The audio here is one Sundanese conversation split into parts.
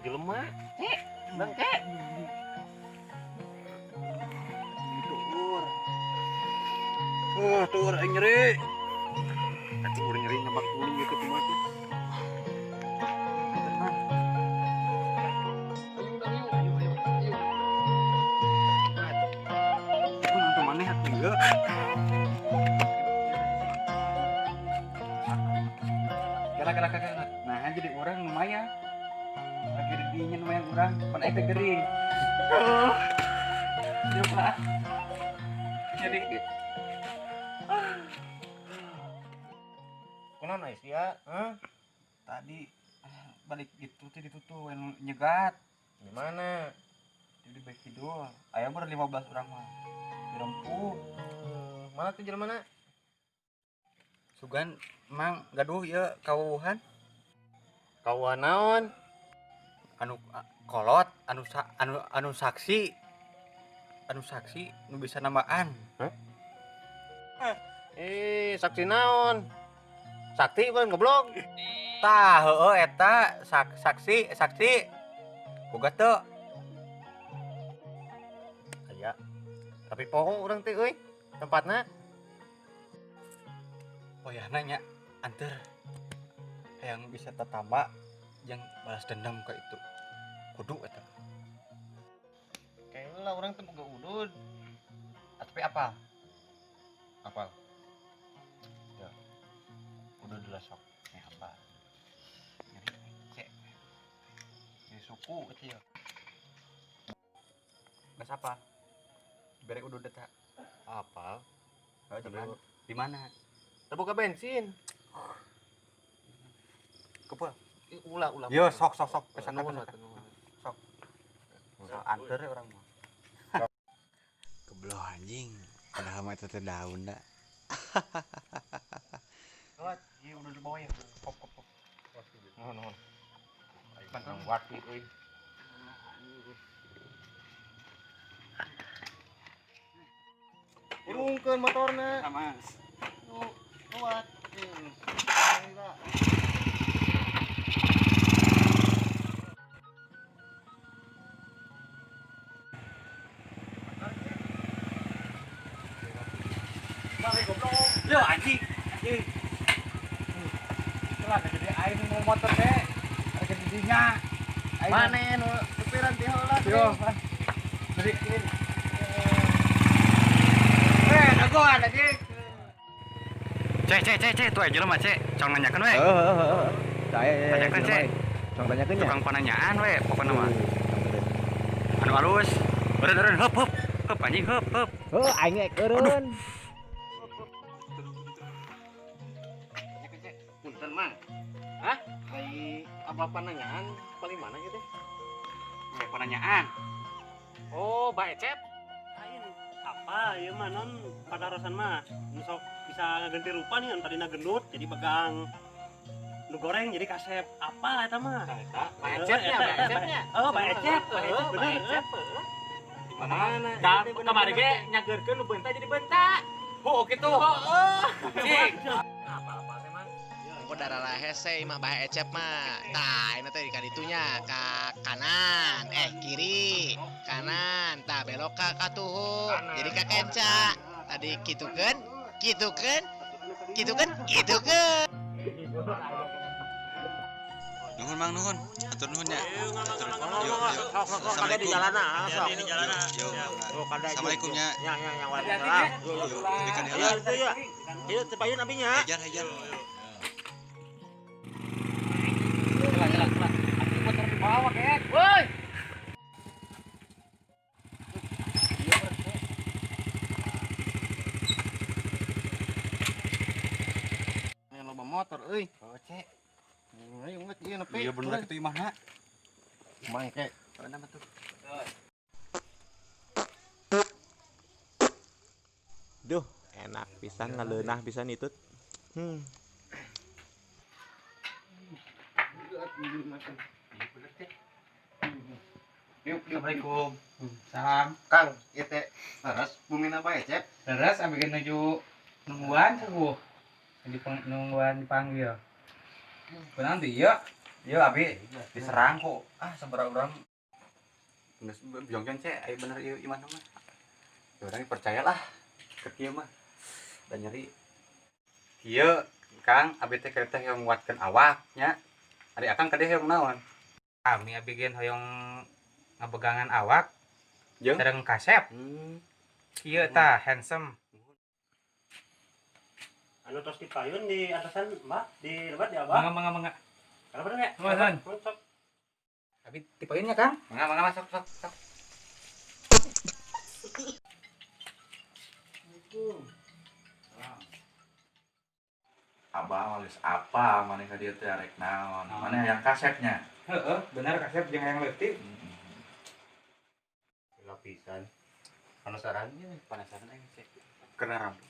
Jelema. Cek, Bang Cek. Tuur. Tuur aing nyeri. Atuh urang nyeri ngebak tuli gitu kumaha tuh. Kela. Nah, jadi orang lumayan. Lagi dinya lumayan urang, pan aing teh gering. Coba. Jadi kunaon ais ya? Hah? Tadi balik itu teh ditutup yang nyegat. Di mana? Di baik kidul. Aya mah 15 urang mah. Dirempuh. Mana tuh jelema na? Sugan mang gaduh ieu kawuhan. Kawuhan naon? Anu kolot, anu saksi. Anu saksi nu bisa nambaan. Hah? Saksi naon? Sakti bukan goblok. Tah, heueuh eta saksi, saksi. Boga teu? Aya. Tapi poho urang teh euy tempatna. Oh ya nanya anter yang bisa tetamba yang balas dendam ke itu kudu eta. Kayaknya lah orang teh boga udud. Tapi apa? Apal. Ya. Udud lah sok. Nih apa? Nyeri cek. Di suku itu ya. Mas apa? Bere udud eta. Apal. Oh, di mana? Terbuka bensin. Kepul. Ulah. Yo sok. Pesan. Sok. So anter ya orang mah. Kebloh anjing. Padahal mah eta teh daun da. Lewat, ieu udah di bawah ya. Kop. Nuhun. Pantang waktu euy. Urungkeun motorna. Sama. Kuat. Yo anjing. Anjing. Itulah jadi aing mau motor teh. Ada didinya. Mane nu supiran ti heula. Yo, jadi dagoan anjing. Cek, tuh aja mah cek. Cong nanyakeun we. Heeh. Saya Tanyakeun cek. Cong tanyakeun nya. Tukang pananyaan we pokona mah. Anu alus. Eureun heup heup. Heup anjing heup heup. Heuh aing ek eureun. Punten mang. Hah? Ai apa pananyaan paling mana gitu? Kayak pananyaan. Oh, Mbak Ecep. Lain apa ieu mah non padarosan mah nu sok bisa ganti rupa nih, tadina gendut jadi pegang, nu goreng jadi kasep, apa eta mah? Eta, Mbak Ecep nya, Mbak Ecep nya. Oh, Mbak Ecep, bener. Ecep. Di mana? Kamari ge nyageurkeun nu beunta jadi beunta. Oh, kitu. Heeh. Cik. Apa-apa teh, Mang? Kok darah hese mah Mbak Ecep mah. Tah, ini teh ka ditunya ka kanan, kiri, kanan, tah belok ka katuhu, jadi ka kenca. Tadi kitukeun, kitukeun, kitukeun, kitukeun. Nuhun Mang nuhun. Atur nuhun nya. Atur. Yo. Assalamualaikum. Yo. Assalamualaikum nya. Ya, waalaikumsalam. Yo, berikan heula. Ieu teh payun abi nya. Hajar. Jalan. Aku motor di bawah kek. Woi. Ini loba motor euy. Oh, cek. Ayo ngeut ieu nepi. Iya bener kitu imahna. Mangke. Mana tuh? Duh, enak pisan ngaleunah pisan itu. Assalamualaikum. Salam. Kang, ieu teh leres bumina bae, Cep. Leres ambil nuju nungguan saguh. Di nungguan dipanggil. Kunaon teh ieu? Iya abi diserang kok. Ah sabaraha urang geus biongkeun ce aya bener ieu iman mah. Ya urang percayalah ke kieu mah. Da nyeri. Kieu Kang abi teh teh hoyong nguatkeun awak nya. Ari akang ka dieu hoyong naon? Kami abi gen hoyong ngabegangan awak jeung sareng kasep. Kieu tah handsome. Anu tos dipayun di atasan Mbah, di lebat di Abah. Mangga mangga mangga. Kalau bener ya? Mangga. Abi dipayunnya Kang. Mangga mangga masuk sok sok. Abah malis apa maneh ka dieu teh arek naon? Maneh hayang kasepnya. Heeh, bener kasep jeung hayang leutik. Lapisan. Penasaran nya, penasaran aing cek. Kena rambut.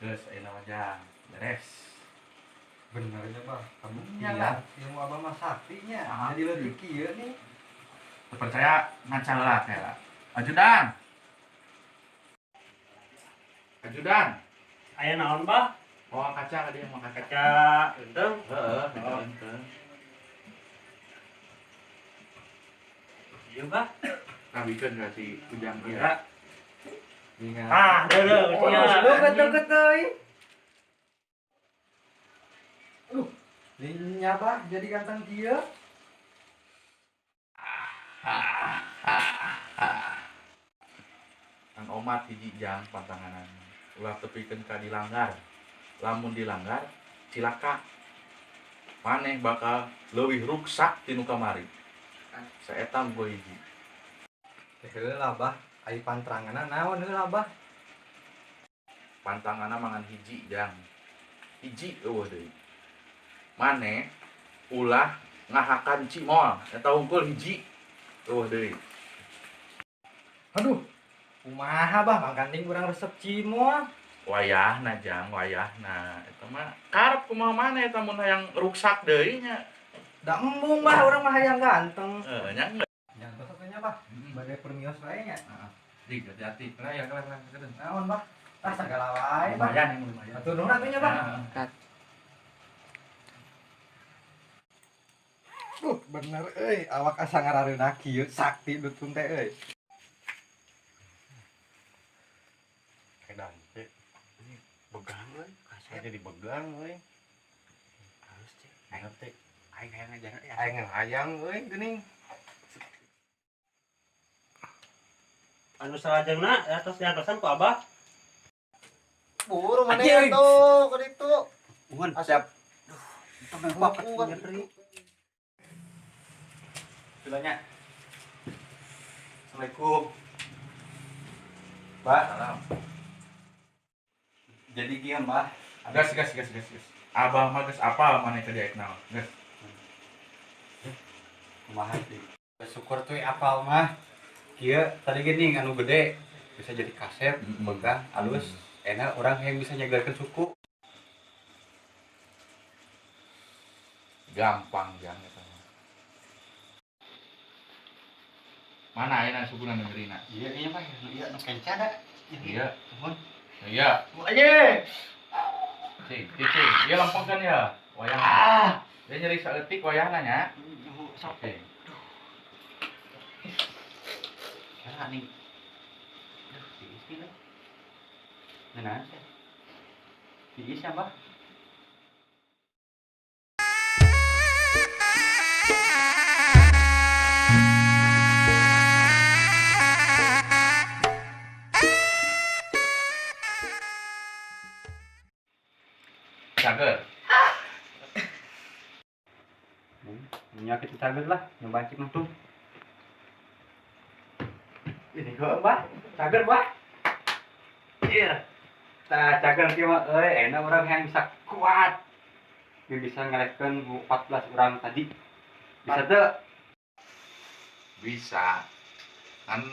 Terus ayeuna mah jang beres. Bener nya Bah, kamu iya lah. Ilmu abah mah saktinya. Jadi leutik kieu nih. Terpercaya ngacal lah kayak. Ajudan. Ajudan. Aya naon Bah? Bawa kaca ka dieu mawa kaca. Kaca genteng. Heeh, kaca genteng. Ieu Bah. Kabikeun ka si Ujang ieu. Ah, deuleu sia. Deukeut euy. Aduh, linya Bah jadi ganteng kieu. Kang Omat hiji jang pantanganan. Ulah tepikeun ka dilanggar. Lamun dilanggar cilaka. Maneh bakal leuwih ruksak ti nu kamari. Saeta gua hiji. Teh heula Bah, ai pantranganna naon heula Bah? Pantanganna mangan hiji jang. Hiji eueuh deui. Maneh ulah ngahakan cimol eta hungkul hiji eueuh deui. Aduh, kumaha Bah, mangkanding urang resep cimol. Wayahna jang, wayahna. Eta mah karep kumaha maneh eta mun hayang ruksak deui nya. Da embung Bah, urang mah hayang ganteng. Heeh, nya. Jangan tos atuh nya Bah. Bade permios wae nya. Heeh. Dik hati-hati. Nah, ya kelas kelas. Naon Bah? Ah sagala wae Bah. Lumayan yang lumayan. Atuh nuhun atuh nya Bah. Bener euy, awak asa ngarareunah kieu sakti dutun teh euy. Edan teh. Begang euy, kasep. Jadi begang euy. Halus cek. Aing teh aing hayang ngajaran aing hayang euy geuning. Anu salajengna atos diantosan ku Abah. Buru maneh atuh ka ditu. Nuhun, siap. Duh, tong bapak nyeri. Bilanya. Assalamualaikum. Bah, Salam. Jadi kieu Bah. Gas gas gas gas gas. Abah mah geus apal maneh ka dieu naon. Geus. Kumaha sih? Syukur tuh apal mah. Kieu tadi gini anu gede bisa jadi kasep, begang, halus, enak orang yang bisa nyegarkeun suku. Gampang jang eta mah. Mana ayeuna sukuna nu nyerina? Iya iya Pak, iya nu kenca da. Iya. Nuhun. Iya. Aja. Cing, cing. Ieu lempengkeun ya. Wayahna. Ah. Dia nyeri saeutik wayahna nya. Sok. Oke. Kira nih. Aduh, tiis nih. Ngeunaan sih. Tiis ya, Bah? Cager. Minyak itu cager lah, nyoba cik mah tuh. Ini kok, Bah? Cager, Bah? Iya. Tah cager kieu mah euy, enak orang yang bisa kuat. Yang bisa ngelehkeun 14 orang tadi. Bisa teu? Bisa. Kan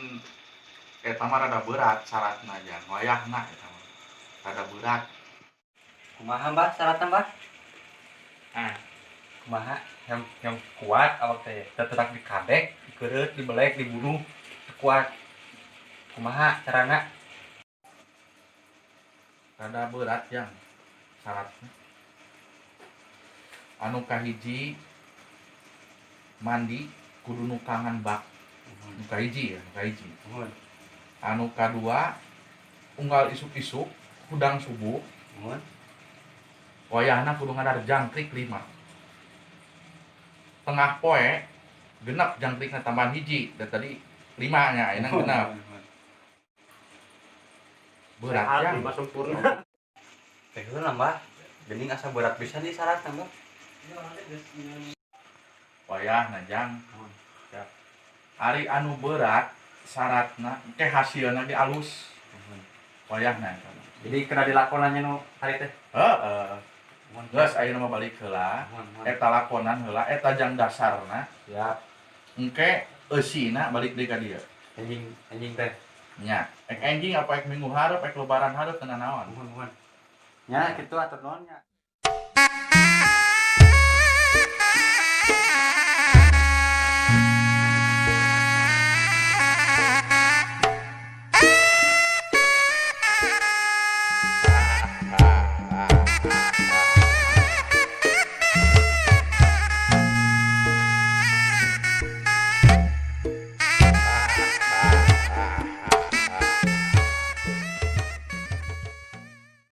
eta mah rada berat syaratna jang, wayahna eta mah. Rada berat. Kumaha Mbah syaratna Mbah? Ah, Kumaha yang kuat awak teh tetap dikadek, dikereut, dibelek, dibunuh, kuat. Kumaha carana? Rada berat yang syaratnya. Anu kahiji mandi kudu nukangan bak. Nu kahiji ya, nu kahiji. Nuhun. Anu kadua unggal isuk-isuk hudang subuh Nuhun. Wayahna kudu ngadar jangkrik 5. Tengah poe genep jangkrikna tambahan hiji da tadi 5 nya ayeuna genep. Berat Sehat, yang. lima sempurna. Teh heula Mbah. Geuning asa berat pisan ieu syaratna Mbah. Wayahna jang. Nuhun. Siap. Ari anu berat syaratna ke hasilna ge alus. Nuhun. Wayahna eta mah. Jadi kena dilakonannya nu hari teh. Heeh. Nuhun. Geus ayeuna mah balik heula. Nuhun, nuhun. Eta lakonan heula eta jang dasarna. Siap. Engke eusina balik deui ka dieu. Anjing anjing teh. Nya, ek enjing apa ek minggu hareup ek lebaran hareup teu naon. Nuhun, nuhun. Nya kitu atur nuhun nya.